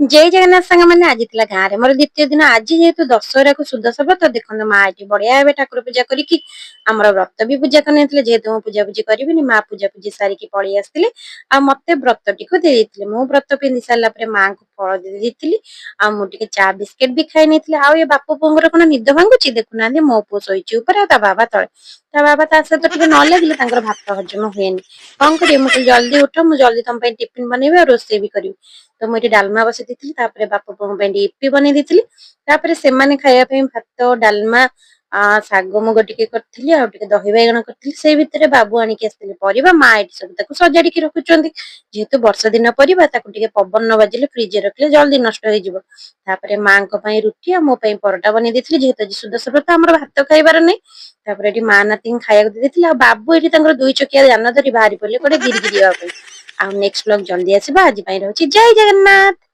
ଜୟ ଜଗନ୍ନାଥ ସାଙ୍ଗମାନେ। ଆଜି ଥିଲା ଗାଁରେ ମୋର ଦ୍ୱିତୀୟ ଦିନ। ଆଜି ଯେହେତୁ ଦଶହରାକୁ ସୁଦଶା ବ୍ରତ, ଦେଖନ୍ତୁ ମା ଏଠି ବଢିଆ ଭାବେ ଠାକୁର ପୂଜା କରିକି ଆମର ବ୍ରତ ବି ପୂଜା କରିନେଇଥିଲେ। ଯେହେତୁ ମୁଁ ପୂଜାପୂଜି କରିବିନି, ମା ପୂଜାପୂଜି ସାରିକି ପଳେଇ ଆସିଥିଲେ ଆଉ ମତେ ବ୍ରତଟିକୁ ଦେଇ ଦେଇଥିଲେ। ମୁଁ ବ୍ରତ ପିନ୍ଧି ସାରିଲା ପରେ ମାଙ୍କୁ ଫଳ ଦେଇ ଦେଇଥିଲି ଆଉ ମୁଁ ଟିକେ ଚା ବିସ୍କେଟ ବି ଖାଇ ନେଇଥିଲି। ଆଉ ଏ ବାପ ପୁଅଙ୍କର କଣ ନିଦ ଭାଙ୍ଗୁଛି ଦେଖୁନାହାନ୍ତି। ମୋ ପୁଅ ଶୋଇଛି ଉପରେ ଆଉ ତା ବାବା ତଳେ। ତା ବାବା ତା ସହିତ ଟିକେ ନ ଲାଗିଲେ ତାଙ୍କର ଭାତ ହଜମ ହୁଏନି। କଣ କରିବେ? ମୁଁ କହିଲି, ଜଲ୍ଦି ଉଠ, ମୁଁ ଜଲ୍ଦି ତମ ପାଇଁ ଟିଫିନ ବନେଇବି ଆଉ ରୋଷେଇ ବି କରିବି। ତ ମୁଁ ଏଠି ଡାଲମା ବସେଇ ଦେଇଥିଲି। ତାପରେ ବାପ ପୁଅଙ୍କ ପାଇଁ ଟିକେ ଇପି ବନେଇ ଦେଇଥିଲି। ତାପରେ ସେମାନେ ଖାଇବା ପାଇଁ ଭାତ, ଡାଲମା, ଶାଗ ମୁଗ ଟିକେ କରିଥିଲି ଆଉ ଟିକେ ଦହି ବାଇଗଣ କରିଥିଲି। ସେଇ ଭିତରେ ବାବୁ ଆଣିକି ଆସିଥିଲେ ପରିବା। ମା ଏଠି ସବୁ ତାକୁ ସଜାଡିକି ରଖୁଛନ୍ତି। ଯେହେତୁ ବର୍ଷା ଦିନ ପରିବା, ତାକୁ ଟିକେ ପବନ ନ ବାଜିଲେ ଫ୍ରିଜରେ ରଖିଲେ ଜଲ୍ଦି ନଷ୍ଟ ହେଇଯିବ। ତାପରେ ମାଙ୍କ ପାଇଁ ରୁଟି ଆଉ ମୋ ପାଇଁ ପରଟା ବନେଇ ଦେଇଥିଲି। ଯେହେତୁ ଆଜି ସୁଦଶା ବ୍ରତ, ଆମର ଭାତ ଖାଇବାର ନାହିଁ। ତାପରେ ଏଠି ମା ନାତିଙ୍କୁ ଖାଇବାକୁ ଦେଇ ଦେଇଥିଲି। ଆଉ ବାବୁ ଏଠି ତାଙ୍କର ଦୁଇ ଚକିଆ ଯାନ ଧରି ବାହାରି ପଡିଲେ କୁଆଡେ ଗିରିଗିରି ହେବା ପାଇଁ। ଆଉ ନେକ୍ସଟ ବ୍ଲଗ ଜଲ୍ଦି ଆସିବ। ଆଜି ପାଇଁ ରହୁଛି। ଜୟ ଜଗନ୍ନାଥ।